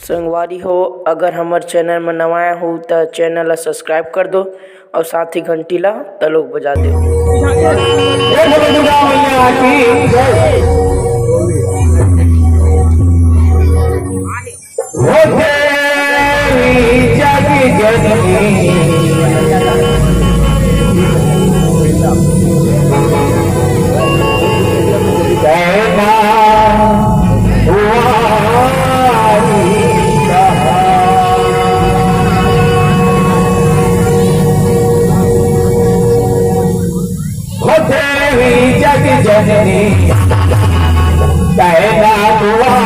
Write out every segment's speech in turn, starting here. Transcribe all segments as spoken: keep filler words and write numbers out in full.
संगवारी हो, अगर हमर चैनल म नवा आए हो त चैनल ला सब्सक्राइब कर दो और साथ ही घंटी ला तलोक बजा दो। जय बोलो दुर्गा मैया की जय। हो देवी जग जननी, तैं ना दुआरी कहा। हो देवी जग जननी, तैं ना दुआरी।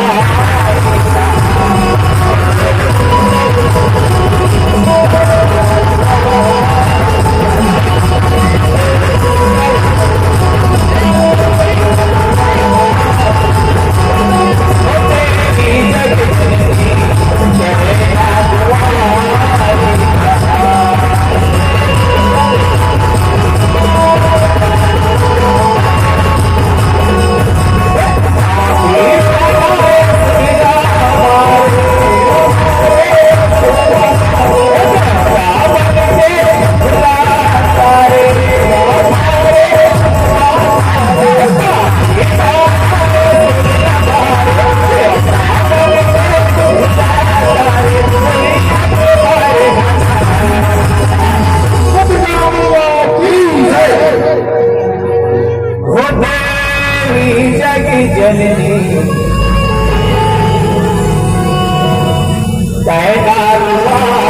हो देवी जग जननी, तैं ना दुआरी।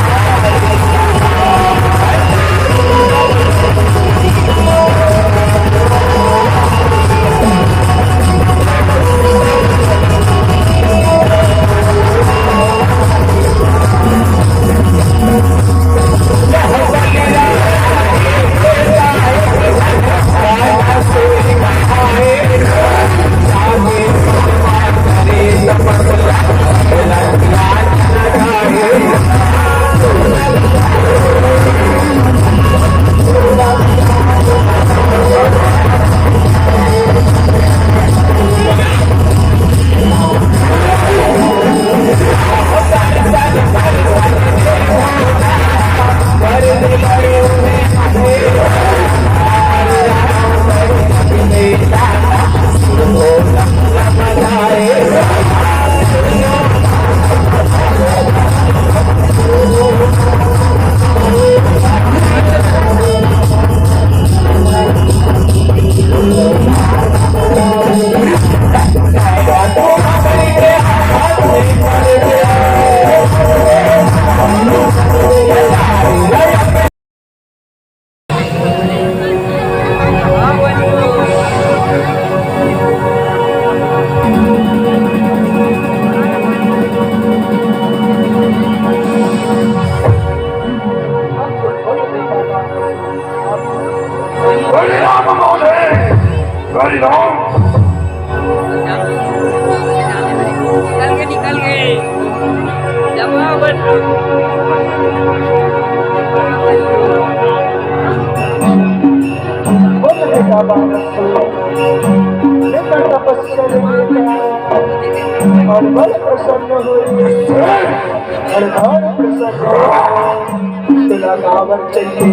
हरि राम बोले, हरि राम। निकल गए, निकल गए। जमा बन। बोल बेटा बालक, लेकर तपस्या ले बेटा, और बड़ प्रसन्न हो, और बड़ प्रसन्न हो। तुला कावर चाहिए,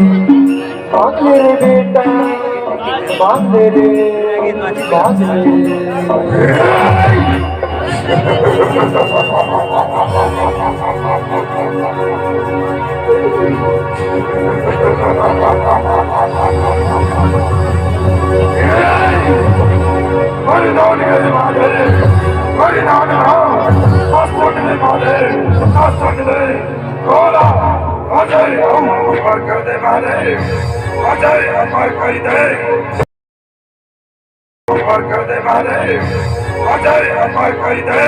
मांग ले रे बेटा, मांग ले रे, मांग ले। हरि नाम हरि नाम, हरि नाम राम, हरि नाम राम। भोला, अजय अमर कर दे महादेव, अजय अमर कर दे, अमर कर दे महादेव, अजय अमर कर दे।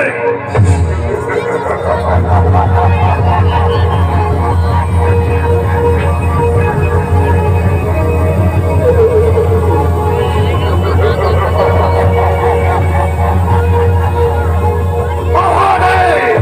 महादेव।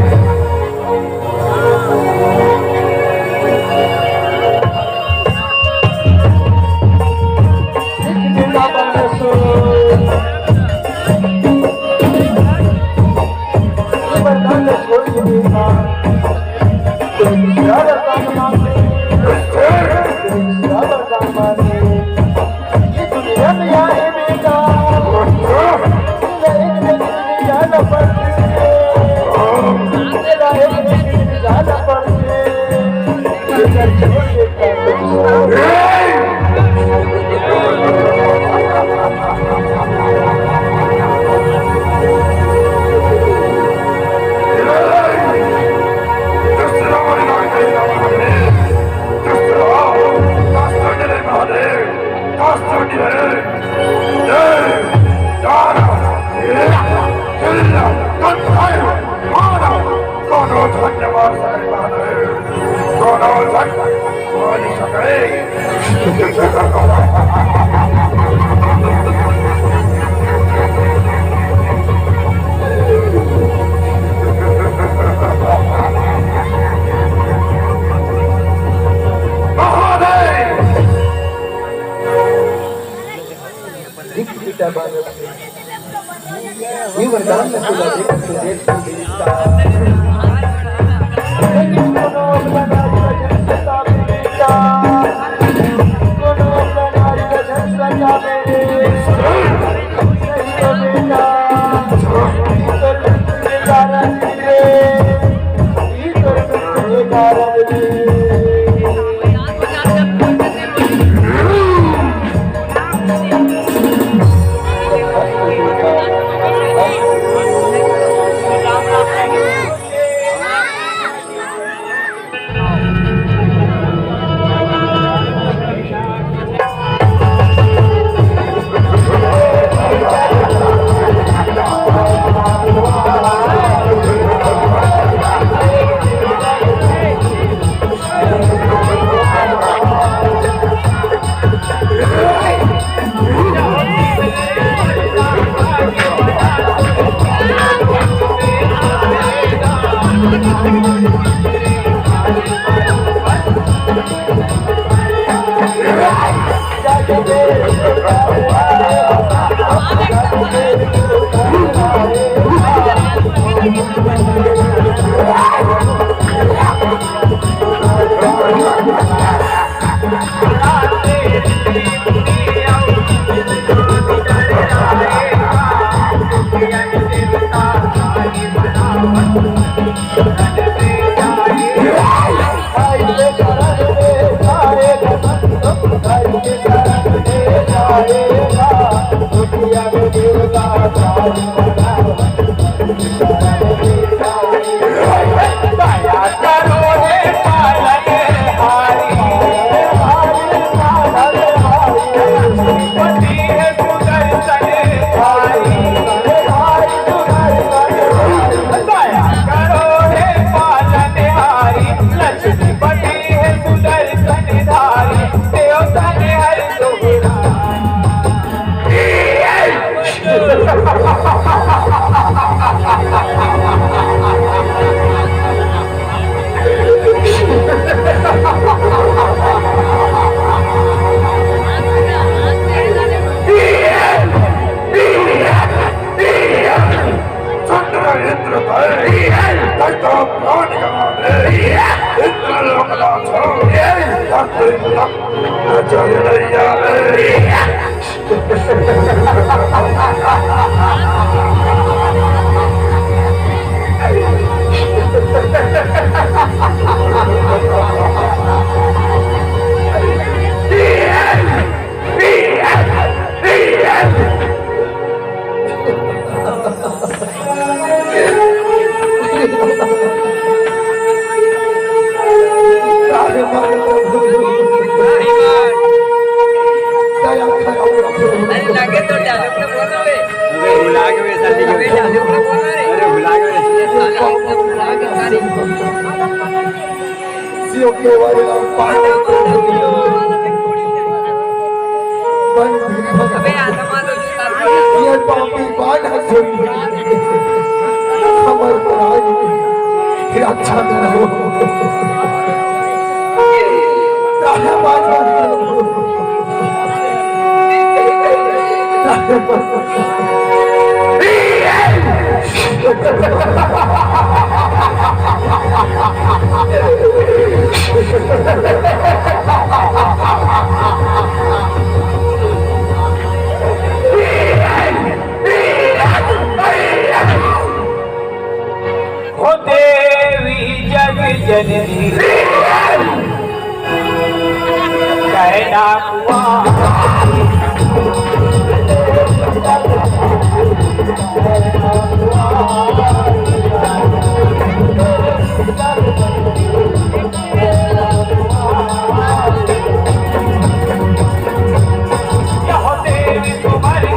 कोनो झन मार सकय महादेव, कोनो झन मार सकय। महादेव! दीक्षित मानव ये वरदान न सुना देख सुदेश को देवता। चंद्र इंद्र भय, तैं तो प्राण गंवा में, इंद्र लोकनाथ, धरती तक नजर नहीं आवे। अरे, लागे तो dialogue तो बोल रहा है। अबे, भुला गए, शादी के अबे, dialogue तो बोल रहा है। अरे, भुला गए। ये साले, ये सब भुला गए, साले। शिव केवल पांडव बन भी अबे, आत्मा तो ये पापी बात है सुन। हमर प्राण के रक्षा करो। काहे बात मत करो? काहे बात हो देवी जग जननी। यह देवी तुम्हारी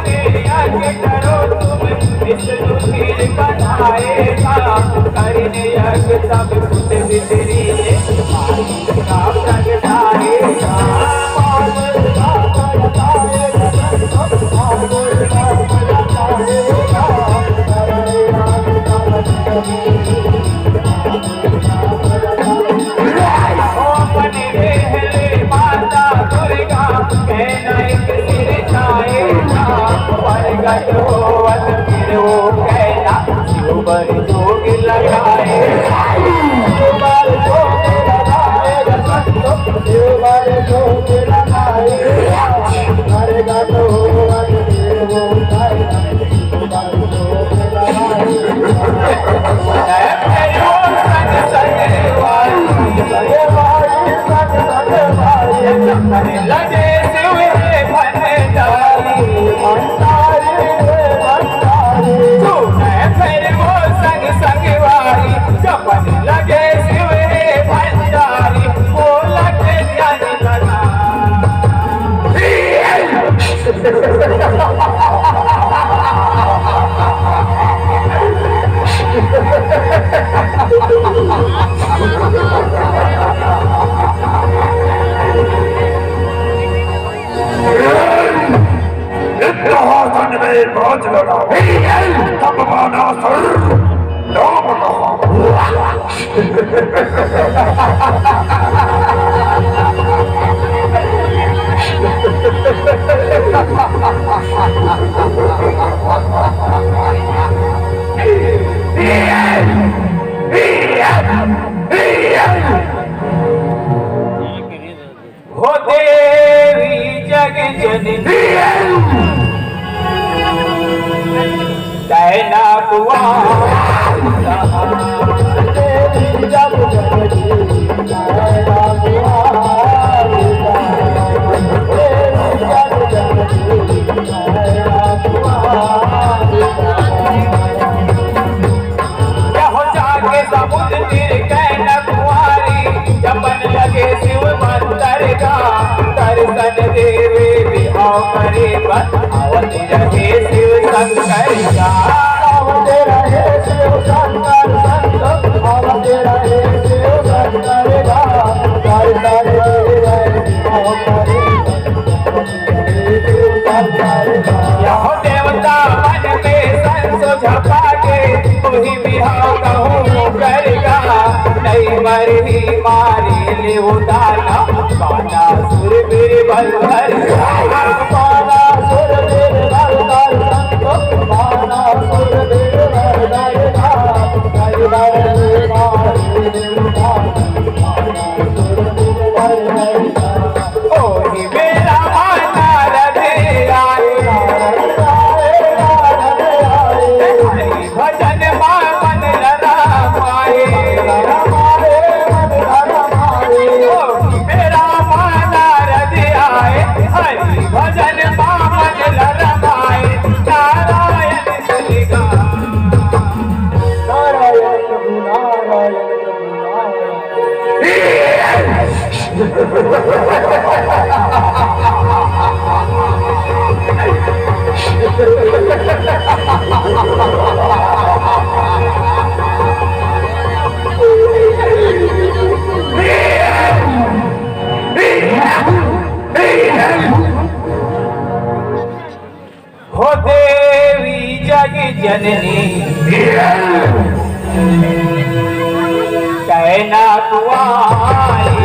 आगे करो तुम, विष्णु फिर बनाएगा, करने यज्ञ सब कुछ बिगड़ी, मालिक का प्रगटाएगा। इतिहास में बाज लगा, तब माना सर, नाम कहा। हो देवी जग जननी, तैना कुआं। यहो जाके समुद्र तीर कैन कुंवारी, जपन लगे शिव मंत्र का, दर्शन देवे बिहाव करे बन, आवत रहे शिव शंकर का। आवत रहे शिव शंकर संत, आवत रहे शिव शंकर का, दर्शन देवे बिहाव करे बन। यहो देवता मन में संसो झपा के, तुही बिहाव कहूँ करिगा। नहीं मरही मारी ले उदाना, बाना सुर बीर बल धर। बाना सुर बीर बल धर, बाना सुर बीर बल धर। नहीं मरही मारी ले उदाना, बाना सुर बीर बल धर। ओही बेरा मा नारद आए। हरि भजन मा मन रमाए। ओही बेरा मा नारद आए। हरि भजन मा मन रमाए। नारायण चलेगा। नारायण प्रभु, नारायण प्रभु, नारायण। हो देवी जग जननी, कैना कुंवारी।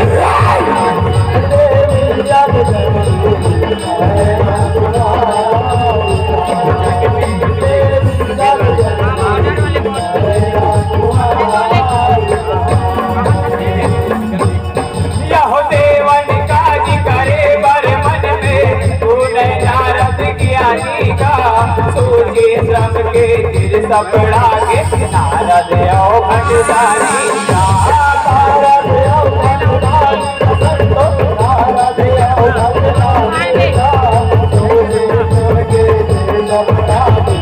यहो देवन काज करे बर मन में, तू नहीं नारद ज्ञानी का। सूझे श्रम के तीर सपड़ा के, नारद अउ भंडारी का। नारद अउ भंडारी का, नारद अउ भंडारी का। सूझे श्रम के तीर सपड़ा के,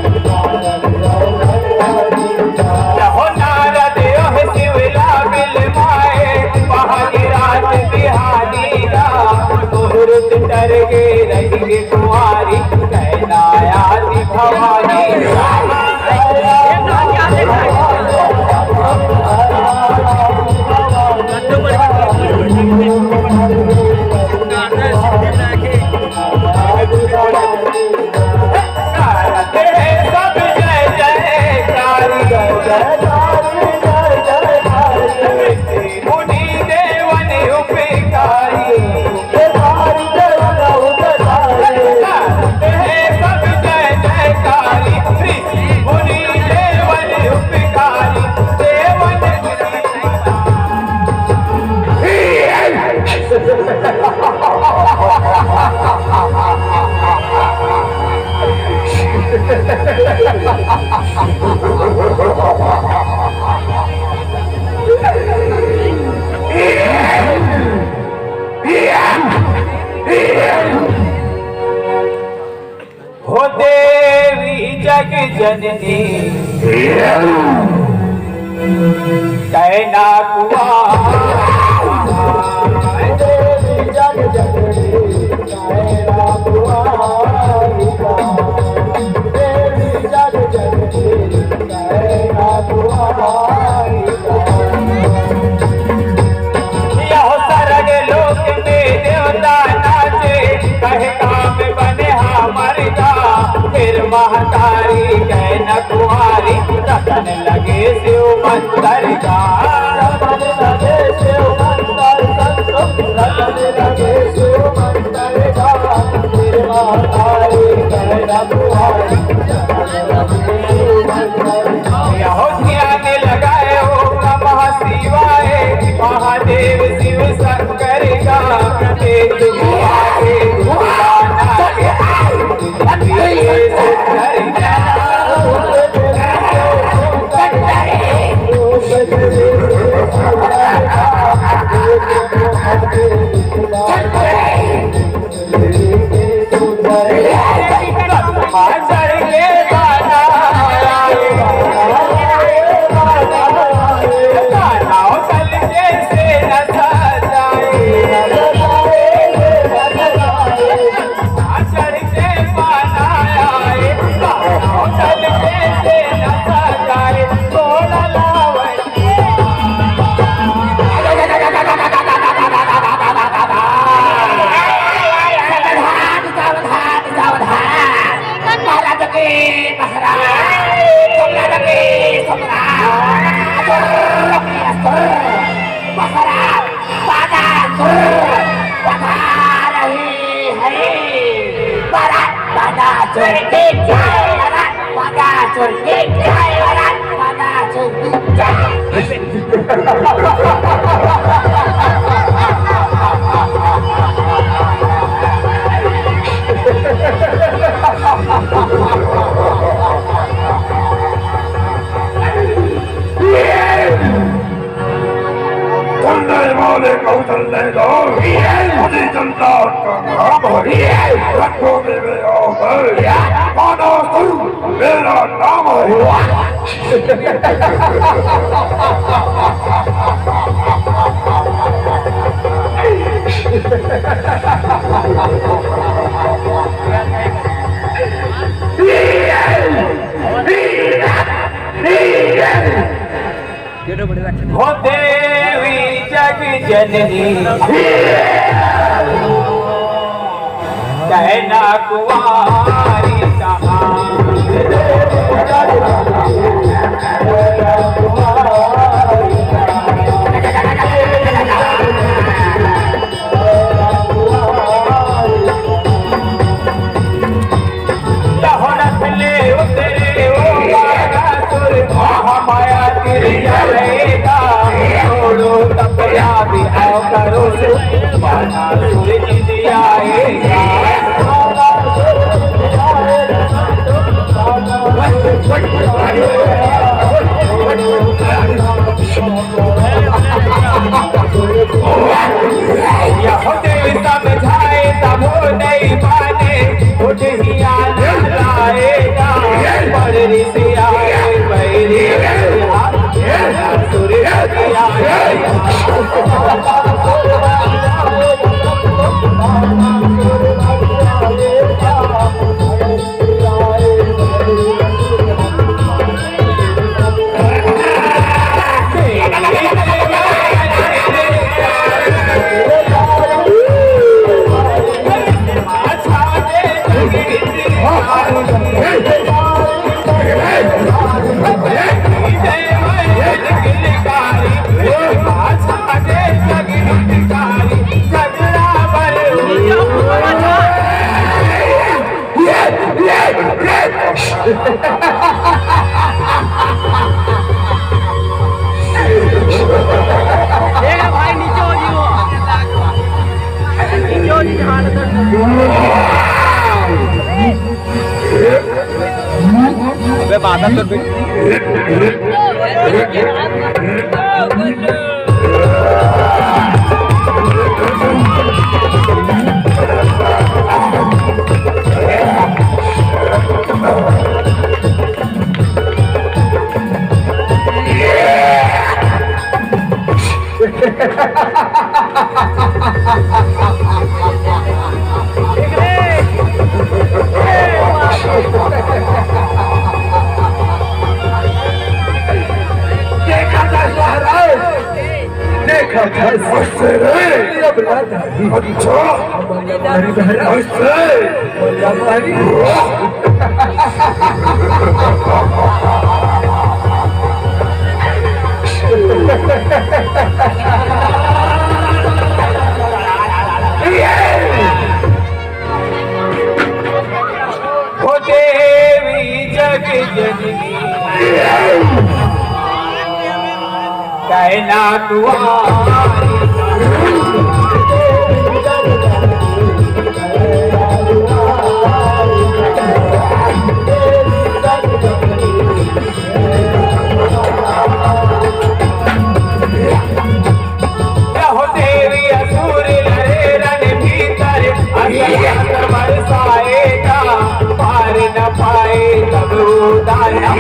हो देवी जग जननी, कैना कुआं। यहो सरग लोक में देवता नाचे, कहे काम बने हमर गा। फिर महतारी कैना कुंवारी, रटन लगे शिव मंतर गा। रटन लगे शिव मंतर संत, रटन लगे शिव मंतर गा। फिर महतारी कैना कुंवारी, यहो ध्यान लगाए ओम नमः शिवाय, महादेव शिव शंकर का, एक दुआ, एक दुआ, एक दुआ। सावधान, सावधान, सावधान। महाराज के महाराज, सम्राट के सम्राट, असुर के असुर, महाराज, बानासुर पधार रहे हैं। महाराज, बानासुर की जय, महाराज, बानासुर की जय, महाराज, बानासुर की जय। चलने वाले को चलने दो, अभी चलता काम है। रखो मेरे आओ है। मानो सुर मेरा नाम है। हो देवी जग जननी, कहना कुंवारी कहाँ। लहरत ले उतरे ओ बानासुर, महामाया तेरी आएगा। छोड़ो तपया भी आओ करो सुर, बानासुर जिंद आएगा। यह दिल समझाए तब वो नहीं माने, उठ ही आना लाएगा। पर ऋषि आए, बैरी आए, सुर आए। ए भाई, नीचे हो जी, वो नीचे हो जी, जहाँ अंदर। बे बादल तो बिल- देखा था महाराज, देखा था। अरे रे। अब रात आई। अच्छा। अरे महाराज। ऐसे। ओ देवी जग जननी, कहना तू रहो देवी असुर लड़े रण भीतर, असुर बरसाएगा, पार न पाए तब उदार।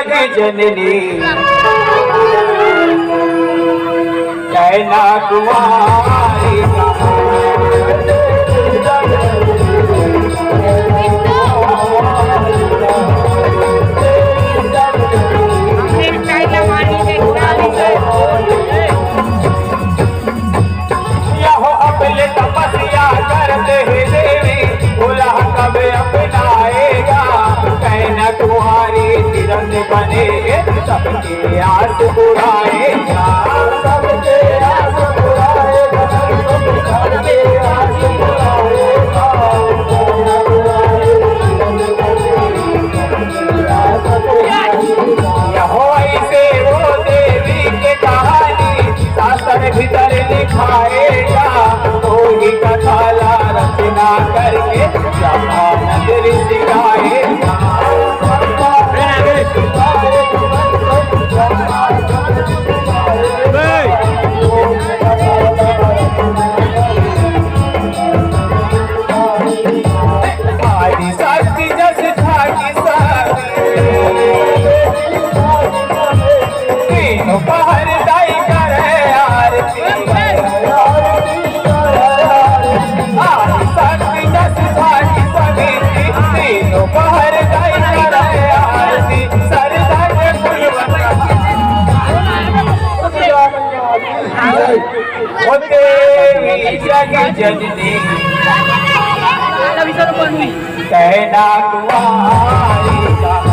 जननी, कहना कुंवारी। यहो अपने तपस्या करते हैं देवी, भोला कब अपनाएगा? कहना कुंवारी किरण बने, सबके आस पुराएगा, सबके आस पुराएगा, सबके आस पुराएगा। यहो ऐसे वो देवी के कहानी शास्त्र भीतर लिखाएगा, तो ही कथा ला रचना करके ब्रह्मानंद ऋषि गाएगा। आदि शक्ति जस जागी शक्ति, तीनों पहर दाई करे आरती। आदि शक्ति जस जागी समिति, तीनों पहर दाई करे आरती। सरदा के फूल बना, ओ देवी जग जननी, कहना कुंवारी का।